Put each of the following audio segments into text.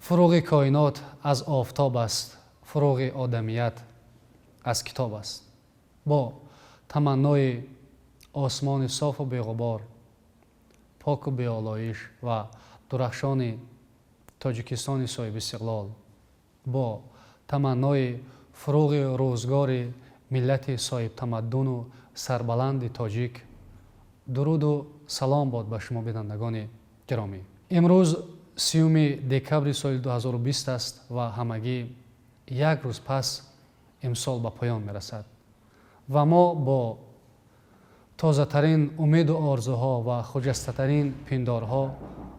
Фуруғи коинот аз офтоб аст, фуруғи одамият аз китоб аст. Бо таманнои осмони софу беғубор, поку беолоиш ва дурахшони Тоҷикистони соҳибистиқлол, бо таманнои фуруғи рӯзгори миллати соҳибтамаддуну сарбаланди тоҷик, дуруду салом бод ба шумо, бинандагони гиромӣ. Имрӯз 30-уми декабри соли 2020 аст ва ҳамагӣ як рӯз пас имсол ба поён мерасад ва мо бо тозатарин умеду орзуҳо ва хуҷастатарин пиндорҳо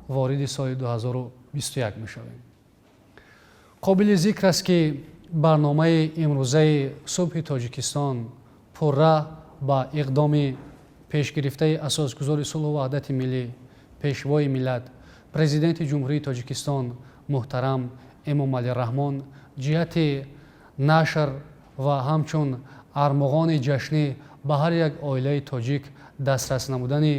вориди соли 2021 мешавем. Қобили зикр аст, ки барномаи имрӯзаи «Субҳи Тоҷикистон» пурра ба иқдоми пешгирифтаи Асосгузори сулҳу ваҳдати миллӣ, Пешвои миллат, Президенти Ҷумҳурии Тоҷикистон муҳтарам Эмомалӣ Раҳмон ҷиҳати нашр ва ҳамчун армуғони ҷашнӣ ба ҳар як оилаи тоҷик дастрас намудани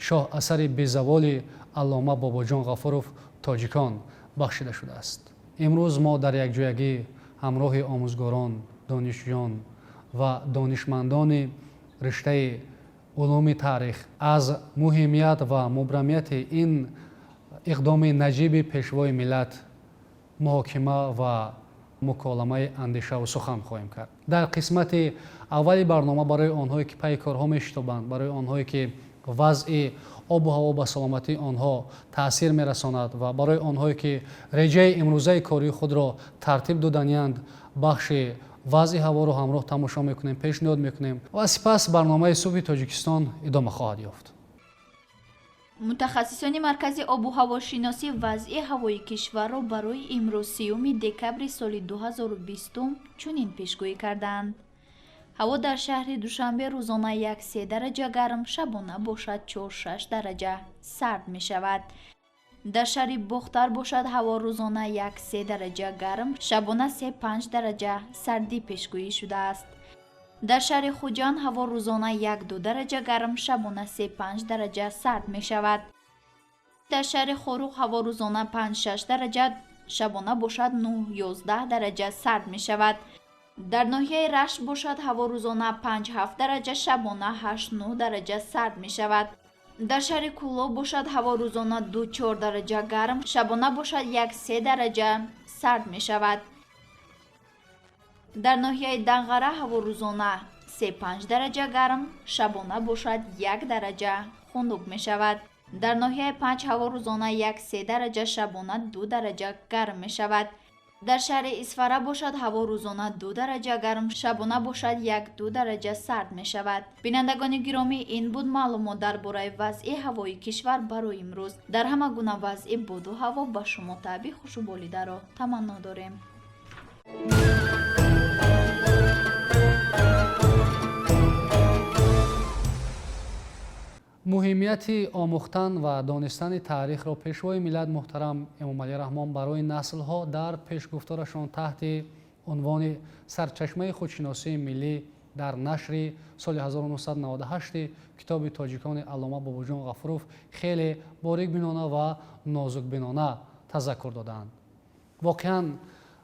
шоҳ асари безаволи аллома Бобоҷон Ғафуров «Тоҷикон» бахшида шудааст. Имрӯз мо дар якҷоягӣ ҳамроҳи омӯзгорон, донишҷӯён ва донишмандони риштаи улуми таърих аз муҳимият ва мубрамияти ин иқдоми наҷиби Пешвои миллат муҳокима ва муколамаи андешаву сухан хоҳем кард. Дар қисмати аввали барнома барои онҳое, ки пайи корҳо мешитобанд, барои онҳое, ки вазъи обу ҳаво ба саломатии онҳо таъсир мерасонад, ва барои онҳое, ки реҷаи имрӯзаи кории худро тартиб доданианд, бахши вазъи ҳаворо ҳамроҳ тамошо мекунем, пешниҳод мекунем ва сипас барномаи «Субҳи Тоҷикистон» идома хоҳад ёфт. Мутахассисони Маркази обу ҳавошиносӣ вазъи ҳавои кишварро барои имрӯз, 30-уми декабри соли 2020, чунин пешгӯӣ кардаанд. Ҳаво дар шаҳри Душанбе рӯзона 1-3 дараҷа гарм, шабона бошад 4-6 дараҷа сард мешавад. Дар шаҳри Бохтар бошад, ҳаво рӯзона 1-3 дараҷа гарм, шабона 3-5 дараҷа сардӣ пешгӯӣ шудааст. Дар шаҳри Хуҷанд ҳаво рӯзона 1-2 дараҷа гарм, шабона 3-5 дараҷа сард мешавад. Дар шаҳри Хоруғ ҳаво рӯзона 5-6 дараҷа, шабона бошад 9-11 дараҷа сард мешавад. Дар ноҳияи Рашт бошад, ҳаво рӯзона 5-7 дараҷа, шабона 8-9 дараҷа сард мешавад. Дар шаҳри Кӯлоб бошад, ҳаво рӯзона 2-4 дараҷа гарм, шабона бошад 1-3 дараҷа сард мешавад. Дар ноҳияи Данғара ҳаво рӯзона 3-5 дараҷа гарм, шабона бошад 1 дараҷа хунук мешавад. Дар ноҳияи Панҷ ҳаво рӯзона 1-3 дараҷа, шабона 2 дараҷа гарм мешавад. Дар шаҳри Исфара бошад, ҳаво рӯзона 2 дараҷа гарм, шабона бошад 1-2 дараҷа сард мешавад. Бинандагони гиромӣ, ин буд маълумот дар бораи вазъи ҳавои кишвар барои имрӯз. Дар ҳама гуна вазъи боду ҳаво ба шумо табъи хушу болидаро таманно дорем. Муҳимияти омӯхтан ва донистани таърихро Пешвои миллат муҳтарам Эмомалӣ Раҳмон барои наслҳо дар пешгуфторашон таҳти унвони «Сарчашмаи худшиносии миллӣ» дар нашри соли 1998 китоби «Тоҷикони» аллома Бобоҷон Ғафуров хеле борикбинона ва нозукбинона тазаккур додаанд. Воқеан,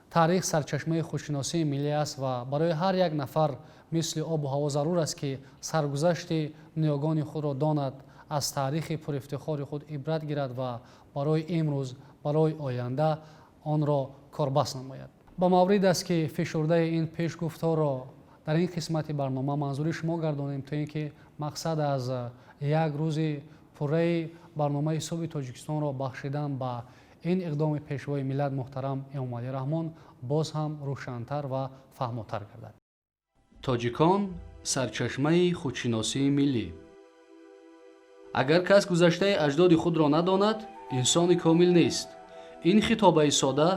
таърих сарчашмаи худшиносии миллӣ аст ва барои ҳар як нафар мисли обу ҳаво зарур аст, ки саргузашти ниёгони худро донад, аз таърихи пурифтихори худ ибрат гирад ва барои имрӯз, барои оянда онро корбаст намояд. Ба маврид аст, ки фишурдаи ин пешгуфторро дар ин қисмати барнома манзури шумо гардонем, то ин ки мақсад аз як рӯзи пурраи барномаи «Субҳи Тоҷикистонро» бахшидан ба ин иқдоми Пешвои миллат муҳтарам Эмомалӣ Раҳмон боз ҳам рӯшантар ва фаҳмотар гардад. Тоҷикон: сарчашмаи худшиносии миллӣ. Агар кас гузаштаи аҷдоди худро надонад, инсони комил нест. Ин хитобаи сода,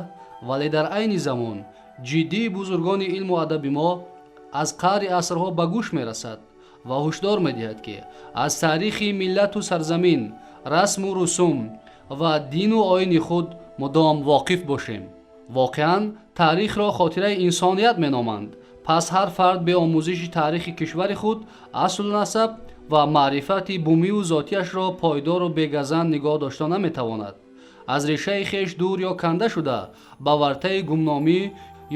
вале дар айни замон ҷиддии бузургони илму адаби мо аз қаъри асрҳо ба гӯш мерасад ва ҳушдор медиҳад, ки аз таърихи миллату сарзамин, расму русум ва дину оини худ мудом воқиф бошем. Воқеан, таърихро хотираи инсоният меноманд. Пас ҳар фард бе омӯзиши таърихи кишвари худ аслу насаб ва маърифати бумиву зотиашро пойдору бегазанд нигоҳ дошта наметавонад. Аз решаи хеш дур ё канда шуда, ба вартаи гумномӣ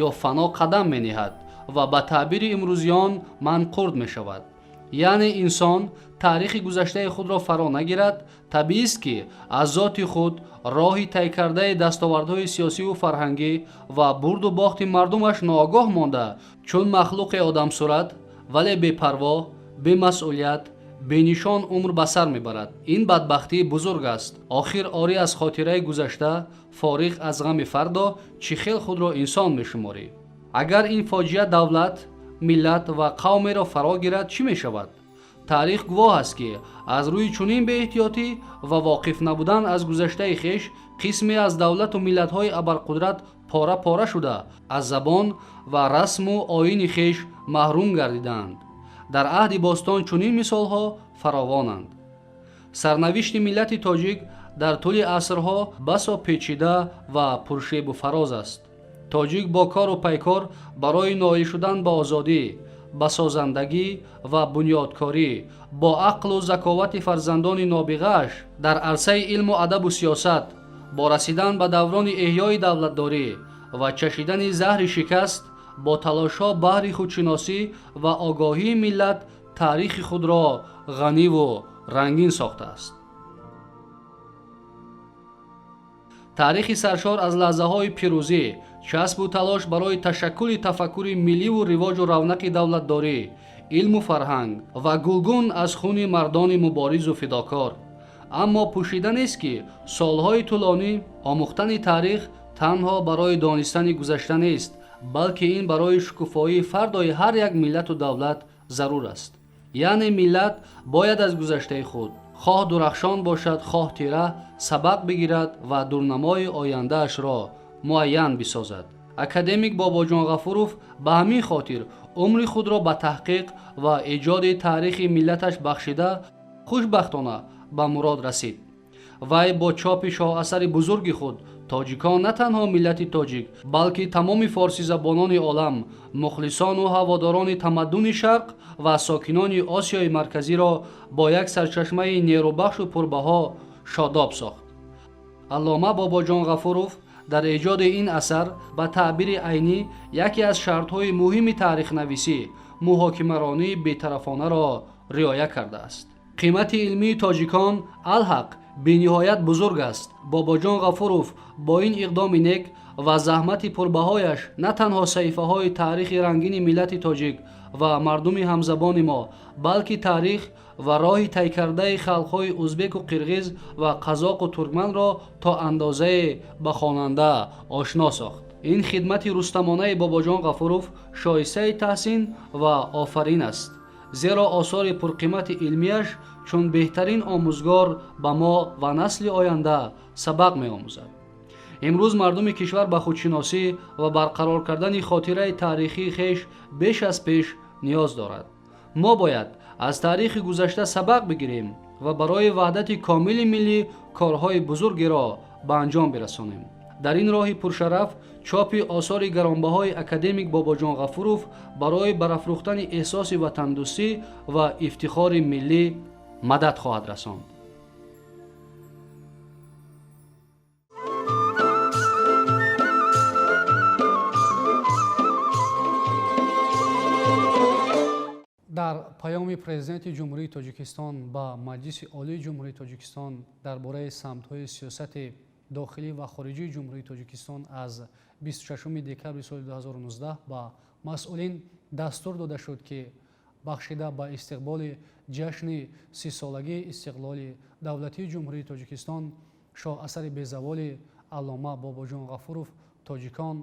ё фано қадам мениҳад ва ба таъбири имрӯзиён манқурд мешавад. Яъне инсон таърихи гузаштаи худро фаро нагирад, табиист, ки аз зоти худ, роҳи тай кардаи дастовардҳои сиёсиву фарҳангӣ ва бурду бохти мардумаш ноогоҳ монда, чун махлуқе одамсурат, вале бепарво, бемасъулият, бенишон умр ба сар мебарад. Ин бадбахтии бузург аст. Охир орӣ аз хотираи гузашта, фориғ аз ғами фардо, чӣ хел худро инсон мешуморӣ? Агар ин фоҷиа давлат, миллат ва қавмеро фаро гирад, чӣ мешавад? Таърих гувоҳ аст, ки аз рӯи чунин беэҳтиётӣ ва воқиф набудан аз гузаштаи хеш қисме аз давлату миллатҳои абарқудрат пора пора шуда, аз забон ва расму оини хеш маҳрум гардидаанд. Дар аҳди бостон чунин мисолҳо фаровонанд. Сарнавишти миллати тоҷик дар тӯли асрҳо басо печида ва пуршебу фароз аст. Тоҷик бо кору пайкор барои ноил шудан ба озодӣ, ба созандагӣ ва бунёдкорӣ, бо ақлу заковати фарзандони нобиғааш дар арсаи илму адабу сиёсат, бо расидан ба даврони эҳёи давлатдорӣ ва чашидани заҳри шикаст, бо талошҳо баҳри худшиносӣ ва огоҳии миллат таърихи худро ғаниву рангин сохтааст. Таърихи саршор аз лаҳзаҳои пирӯзӣ, часпу талош барои ташаккули тафаккури милливу ривоҷу равнақи давлатдорӣ, илму фарҳанг ва гулгун аз хуни мардони муборизу фидокор. Аммо пӯшида нест, ки солҳои тӯлонӣ омӯхтани таърих танҳо барои донистани гузашта нест, балки ин барои шукуфоии фардои ҳар як миллату давлат зарур аст. Яъне миллат бояд аз гузаштаи худ, хоҳ дурахшон бошад, хоҳ тира, сабақ бигирад ва дурнамои ояндаашро муайян бисозад. Академик Бобоҷон Ғафуров ба ҳамин хотир умри худро ба таҳқиқ ва эҷоди таърихи миллаташ бахшида, хушбахтона ба мурод расид. Вай бо чопи шоҳасари бузурги худ «Тоҷикон» на танҳо миллати тоҷик, балки тамоми форсизабонони олам, мухлисону ҳаводорони тамаддуни шарқ ва сокинони Осиёи Марказиро бо як сарчашмаи нерӯбахшу пурбаҳо шодоб сохт. Аллома Бобоҷон Ғафуров дар эҷоди ин асар, ба таъбири айнӣ, яке аз шартҳои муҳими таърихнависӣ, муҳокимаронии бетарафонаро риоя кардааст. Қимати илмии «Тоҷикон» алҳақ бениҳоят бузург аст. Бобоҷон Ғафуров бо ин иқдоми нек ва заҳмати пурбаҳояш на танҳо саҳифаҳои таърихи рангини миллати тоҷик ва мардуми ҳамзабони мо, балки таърих ва роҳи тай кардаи халқҳои узбеку қирғиз ва қазоқу туркманро то андозае ба хонанда ошно сохт. Ин хидмати рустамонаи Бобоҷон Ғафуров шоистаи таҳсин ва офарин аст, зеро осори пурқимати илмияш чун беҳтарин омӯзгор ба мо ва насли оянда сабақ меомӯзад. Имрӯз мардуми кишвар ба худшиносӣ ва барқарор кардани хотираи таърихии хеш беш аз пеш ниёз дорад. Мо бояд аз таърихи гузашта сабақ бигирем ва барои ваҳдати комили миллӣ корҳои бузургеро ба анҷом бирасонем. Дар ин роҳи пуршараф чопи осори гаронбаҳои академик Бобоҷон Ғафуров барои барафрӯхтани эҳсоси ватандӯстӣ ва ифтихори миллӣ мадад хоҳад расонд. Дар паёми Президенти Ҷумҳурии Тоҷикистон ба Маҷлиси Олии Ҷумҳурии Тоҷикистон дар бораи самтҳои сиёсати дохилӣ ва хориҷии Ҷумҳурии Тоҷикистон аз 26 декабри соли 2019 ба масъулин дастур дода шуд, ки бахшида ба истиқболи ҷашни 30-солагии истиқлоли давлатии Ҷумҳурии Тоҷикистон шоҳасари безаволи аллома Бобоҷон Ғафуров «Тоҷикон»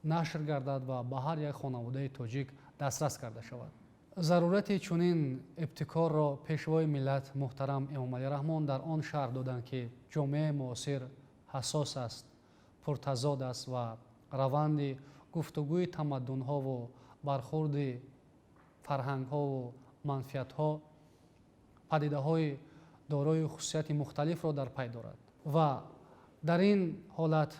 нашр гардад ва ба ҳар як хонаводаи тоҷик дастрас карда шавад. Зарурати чунин ибтикорро Пешвои миллат муҳтарам Эмомалӣ Раҳмон дар он шарҳ доданд, ки ҷомеаи муосир ҳассос аст, пуртазод аст ва раванди гуфтугӯи тамаддунҳову бархурди фарҳангҳову манфиатҳо падидаҳои дорои хусусияти мухталифро дар пай дорад ва дар ин ҳолат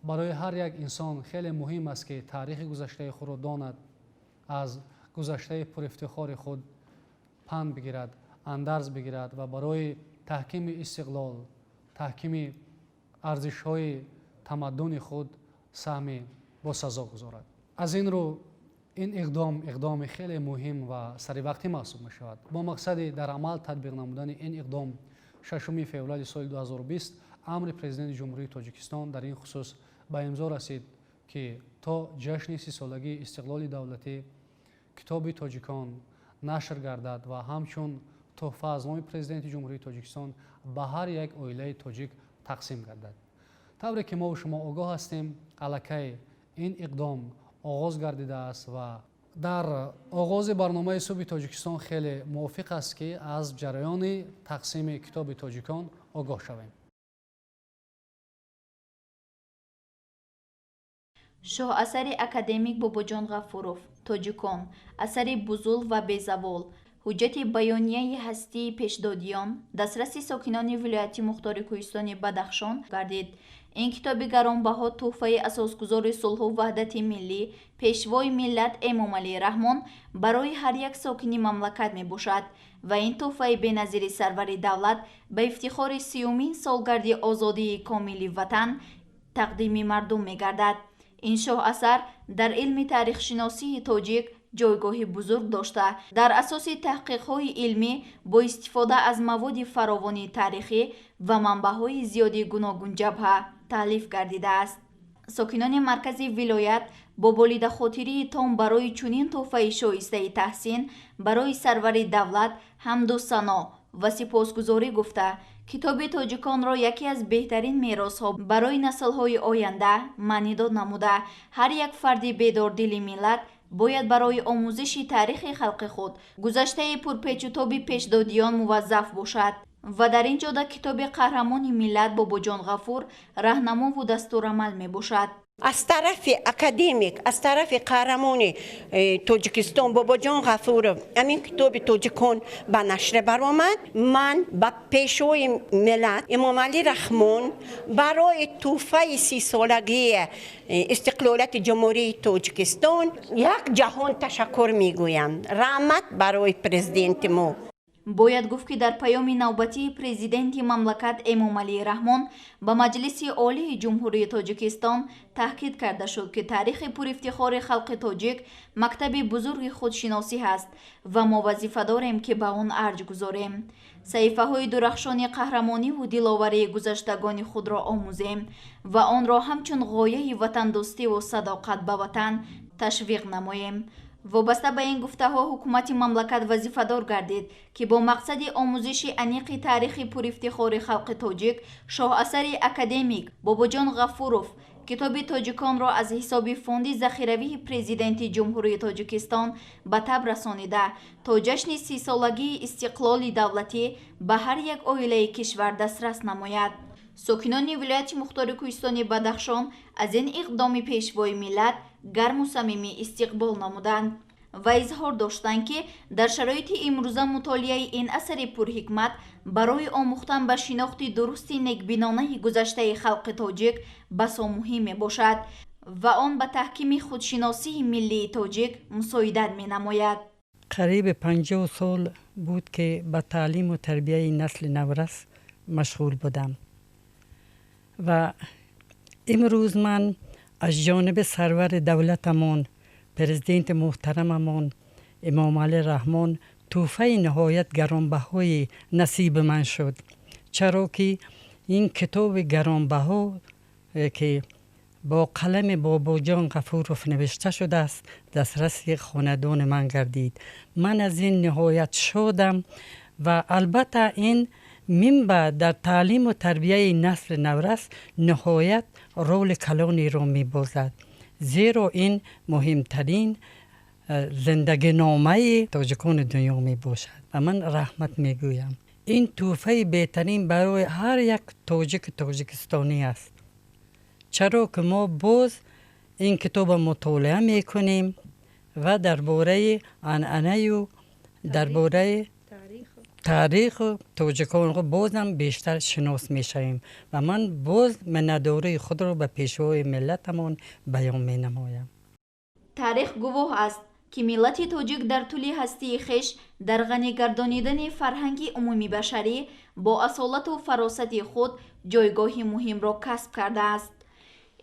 барои ҳар як инсон хеле муҳим аст, ки таърихи гузаштаи худро донад, аз гузаштаи пурифтихори худ панд бигирад, андарз бигирад ва барои таҳкими истиқлол, таҳкими Арзишҳои тамаддуни худ саҳми босазо гузорад. Аз ин рӯ ин иқдом иқдоми хеле муҳим ва саривақтӣ маҳсуб мешавад. Бо мақсади дар амал татбиқ намудани ин иқдом 6 феврали соли 2020 амри Президенти Ҷумҳурии Тоҷикистон дар ин хусус ба имзо расид, ки то ҷашни 30-солагии истиқлоли давлатӣ китоби Тоҷикон нашр гардад ва ҳамчун тӯҳфа аз номи Президенти Ҷумҳурии Тоҷикистон ба ҳар як оилаи тоҷик тақсим гардад. Тавре ки мову шумо огоҳ ҳастем, аллакай ин иқдом оғоз гардидааст ва дар оғози барномаи Субҳи Тоҷикистон хеле мувофиқ аст, ки аз ҷараёни тақсими китоби Тоҷикон огоҳ шавем. Шоҳасари академик Бобоҷон Ғафуров «Тоҷикон» асари бузург ва безавол, ҳуҷҷати баёнияи ҳастии пешдодиён дастраси сокинони вилояти мухтори кӯҳистони Бадахшон гардид. Ин китоби гаронбаҳо тӯҳфаи асосгузори сулҳу ваҳдати миллӣ, Пешвои миллат Эмомалӣ Раҳмон барои ҳар як сокини мамлакат мебошад ва ин тӯҳфаи беназири сарвари давлат ба ифтихори 30-умин солгарди озодии комили ватан тақдими мардум мегардад. Ин шоҳасар дар илми таърихшиносии тоҷик ҷойгоҳи бузург дошта, дар асоси таҳқиқҳои илмӣ бо истифода аз маводи фаровони таърихӣ ва манбаъҳои зиёди гуногунҷабҳа таълиф гардидааст. Сокинони маркази вилоят бо болидахотирии том барои чунин тӯҳфаи шоистаи таҳсин барои сарвари давлат ҳамду сано ва сипосгузорӣ гуфта, китоби Тоҷиконро яке аз беҳтарин меросҳо барои наслҳои оянда маънидод намуда, ҳар як фарди бедордили миллат бояд барои омӯзиши таърихи халқи худ, гузаштаи пурпечутоби пешдодиён муваззаф бошад ва дар ин ҷода китоби қаҳрамони миллат Бобоҷон Ғафур раҳнамову дастурамал мебошад. Аз тарафи академик, аз тарафи қаҳрамони Тоҷикистон Бобоҷон Ғафуров ҳамин китоби Тоҷикон ба нашр баромад. Ман ба Пешвои миллат Эмомалӣ Раҳмон барои тӯҳфаи 30-солагии истиқлолияти Ҷумҳурии Тоҷикистон як ҷаҳон ташаккур мегӯям. Раҳмат барои президенти мо. Бояд гуфт, ки дар паёми навбатии президенти мамлакат Эмомалӣ Раҳмон ба Маҷлиси Олии Ҷумҳурии Тоҷикистон таъкид карда шуд, ки таърихи пурифтихори халқи тоҷик мактаби бузурги худшиносӣ ҳаст ва мо вазифа дорем, ки ба он арҷ гузорем, саҳифаҳои дурахшони қаҳрамониву диловарии гузаштагони худро омӯзем ва онро ҳамчун ғояи ватандӯстиву садоқат ба ватан ташвиқ намоем. Вобаста ба ин гуфтаҳо ҳукумати мамлакат вазифадор гардид, ки бо мақсади омӯзиши аниқи таърихи пурифтихори халқи тоҷик, шоҳасари академик Бобоҷон Ғафуров китоби Тоҷиконро аз ҳисоби фонди захиравии Президенти Ҷумҳурии Тоҷикистон ба таб расонида, то ҷашни 30-солагии истиқлоли давлатӣ ба ҳар як оилаи кишвар дастрас намояд. Сокинони вилояти мухтори кӯҳистони Бадахшон аз ин иқдоми Пешвои миллат гарму самимӣ истиқбол намуданд ва изҳор доштанд, ки дар шароити имрӯза мутолиаи ин асари пурҳикмат барои омӯхтан ба шинохти дурусти некбинонаи гузаштаи халқи тоҷик басо муҳим мебошад ва он ба таҳкими худшиносии миллии тоҷик мусоидат менамояд. Қариби 50 сол буд, ки ба таълиму тарбияи насли наврас машғул будам ва имрӯз ман аз ҷониби сарвари давлатамон, президенти муҳтарамамон Эмомалӣ Раҳмон тӯҳфаи ниҳоят гаронбаҳои насиби ман шуд, чаро ки ин китоби гаронбаҳо, ки бо қалами Бобоҷон Ғафуров навишта шудааст, дастраси хонадони ман гардид. Ман аз ин ниҳоят шодам ва албатта ин минбаъд дар таълиму тарбияи насли наврас ниҳоят роли калонеро мебозад, зеро ин муҳимтарин зиндагиномаи тоҷикони дунё мебошад ва ман раҳмат мегӯям. Ин тӯҳфаи беҳтарин барои ҳар як тоҷики тоҷикистонӣ аст, чаро ки мо боз ин китобро мутолиа мекунем ва дар бораи анъанаю дар бораи таъриху тоҷиконро бозам бештар шинос мешавем ва ман боз миннатдории худро ба Пешвои миллатамон баён менамоям. Таърих гувоҳ аст, ки миллати тоҷик дар тӯли ҳастии хеш дар ғанигардонидани фарҳанги умумибашарӣ бо асолату фаросати худ ҷойгоҳи муҳимро касб кардааст.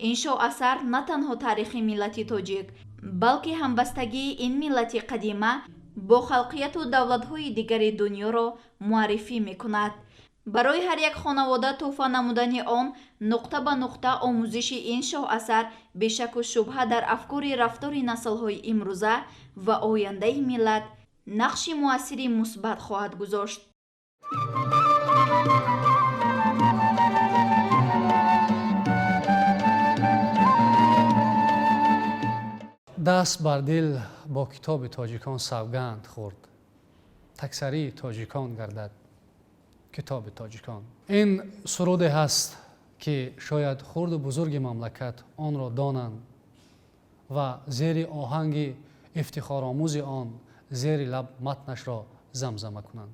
Ин шоҳасар на танҳо таърихи миллати тоҷик, балки ҳамбастагии ин миллати қадима бо халқияту давлатҳои дигари дунёро муаррифӣ мекунад. Барои ҳар як хонавода тӯҳфа намудани он нуқта ба нуқта омӯзиши ин шоҳасар бешаку шубҳа дар афкори рафтори наслҳои имрӯза ва ояндаи миллат нақши муассири мусбат хоҳад гузошт. Даст бар дил бо китоби тоҷикон савганд хӯрд, таксарии тоҷикон гардад китоби тоҷикон. Ин суруде ҳаст, ки шояд хурду бузурги мамлакат онро донанд ва зери оҳанги ифтихоромӯзи он зери лаб матнашро замзама кунанд.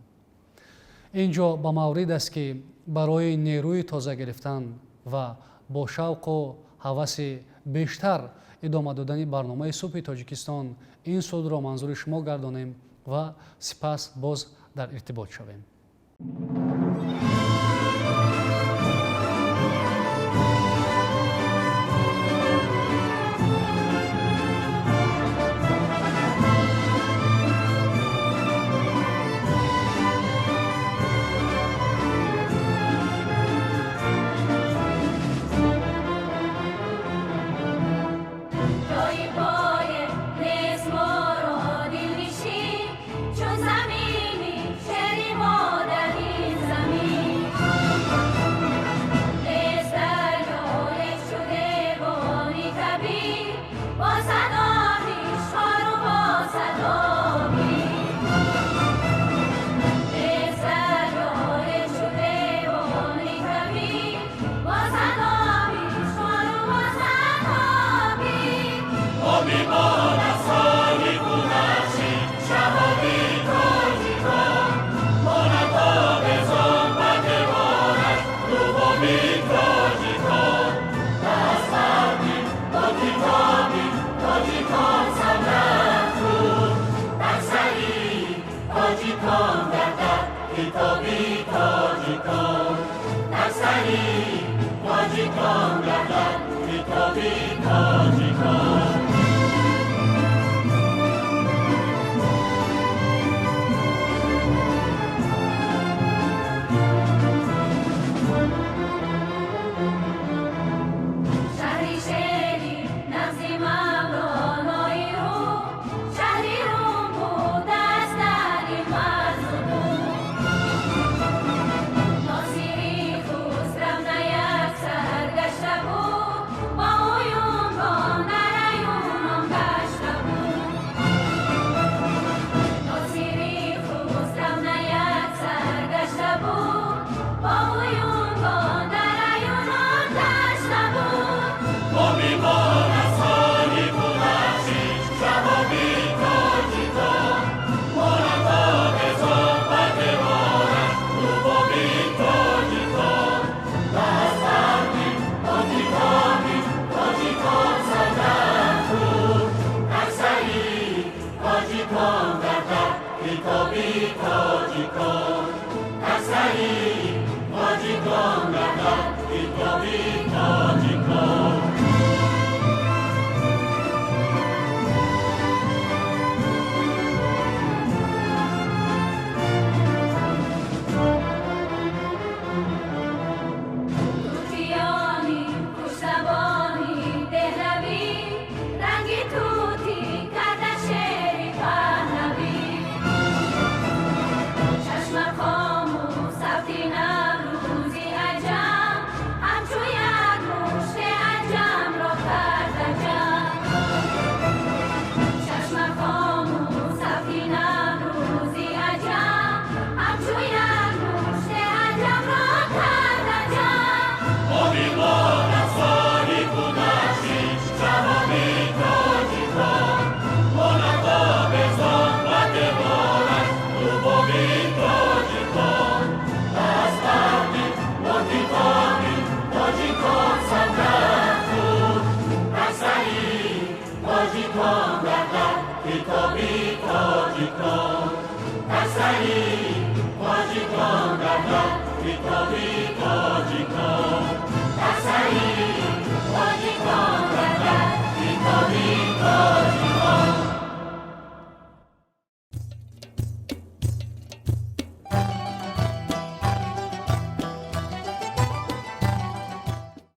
Ин ҷо ба маврид аст, ки барои нерӯи тоза гирифтан ва бо шавқу ҳаваси бештар идома додани барномаи субҳи Тоҷикистон ин сурудро манзури шумо гардонем ва сипас боз дар иртибот шавем. Тоҷикон, тоҷикон, Китоби тоҷикон. Дар сари тоҷикон.